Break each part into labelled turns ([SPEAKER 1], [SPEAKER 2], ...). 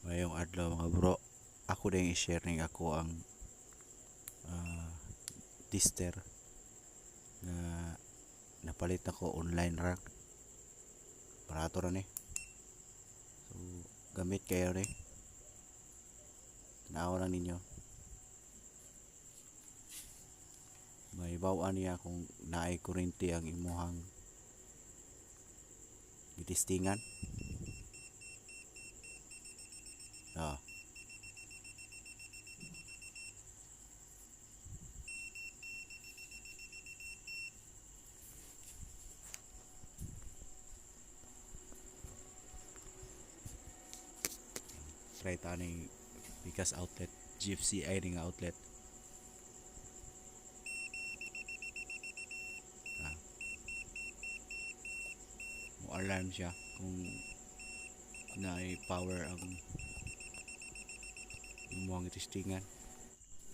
[SPEAKER 1] Maayong adlaw, mga bro. Ako din i-share ning ako ang tester na napalit ako online ra. Barato ra ni. So gamit kayo ni. Tanawa lang ninyo. Mahibaw-an niya kung naay kuryente ang imuhang gitestingan. Try ta ni Pikas outlet, GFCI ni nga outlet. Mo alarm siya kung naay power ang imong testingan.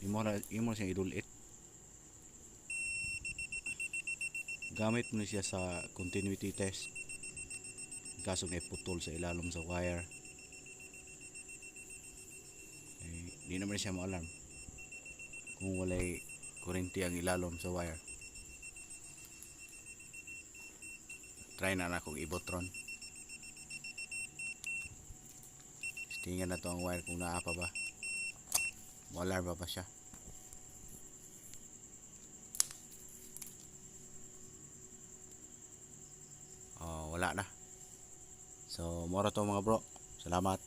[SPEAKER 1] Imo na siya idulit. Gamit mo siya sa continuity test. Kaso nga putol sa ilalom sa wire. Eh, di naman siya mo-alarm kung walay kuryente ang ilalom sa wire. Try na na kung ibotron. Testingan na to ang wire kung naa pa ba. Mo-alarm pa ba siya? Oh, wala na. So, mora to, mga bro. Salamat.